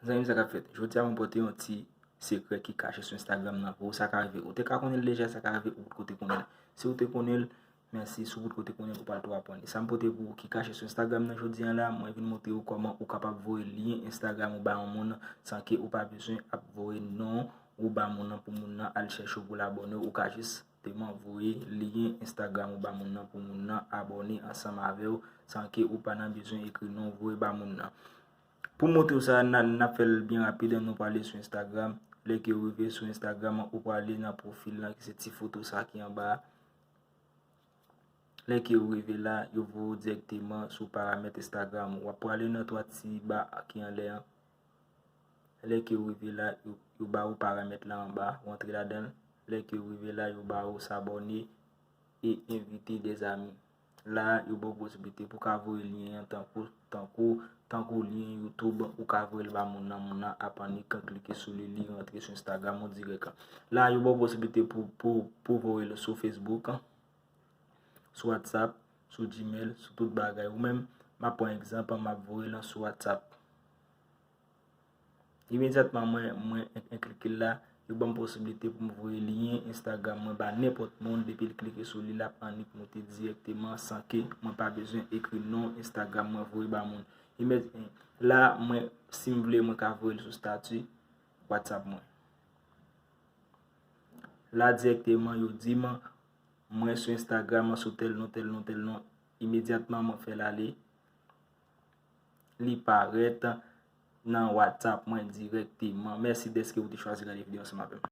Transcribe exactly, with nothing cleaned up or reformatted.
Zanmi m, sa k ap fèt? Jodi a, mwen pote yon ti sekrè ki kache sou Instagram nan pou ou. Sa ka rive ou te ka konnen l deja, sa ka rive ou potko te konnen l. Si ou te konnen l, mèsi. Si ou potko te konnen l, ou pral tou aprann. E sa m pote pou ou ki kache sou Instagram nan jodi a la, mwen vin montre ou kòman ou kapab voye lyen Instagram ou ba yon moun san ke ou pa bezwen ap voye non ou ba moun nan pou moun nan al chèche w pou l abòne w. Ou ka jis te voye lyen Instagram ou ba moun nan pou moun nan abòne ansanm avè w san ke ou pa nan bezwen ekri non voye ba moun nan. Pou montre w sa, n a, n ap fè l byen rapid, nou prale sou Instagram. Lè ke w rive sou Instagram, ou prale nan pwofil lan, ki se ti foto sa ki anba a. Lè ke w rive la, yo voye w dirèkteman sou paramèt Instagram ou. W ap prale nan twa ti ba ki anlè an. Lè ke w rive la, yo, yo ba ou paramèt la anba, ou antre ladan l. Lè ke w rive la, yo ba ou s'abonner et inviter des amis. La, yo ba w posiblite pou ka voye lyen an tankou, tankou, tankou lyen YouTube, ou ka voye l ba moun nan, moun nan ap annik klike sou li, li rantre sou Instagram ou dirèk. La, yo ba w posiblite pou, pou, pou voye l sou Facebook, sou WhatsApp, sou Gmail, sou tout bagay. Ou menm, m ap pran egzanp, m ap voye l sou WhatsApp. Imedyatman mwen, mwen en-, enklike l la, yo ban m posiblite pou m voye lyen Instagram mwen ba nenpòt moun. Depi l klike sou li, l ap annik moute dirèkteman san ke mwen pa bezwen ekri non Instagram mwen voye ba moun. Imedya-, la, mwen, si m vle, mwen ka voye l sou stati WhatsApp mwen. La, dirèkteman, yo di m, mwen sou Instagram, sou tèl non, tèl non, tèl non. Imedyatman, mwen fè l ale. Li parèt nan WhatsApp mwen dirèkteman. Mèsi dèske ou te chwazi gade videyo ansanm avè m.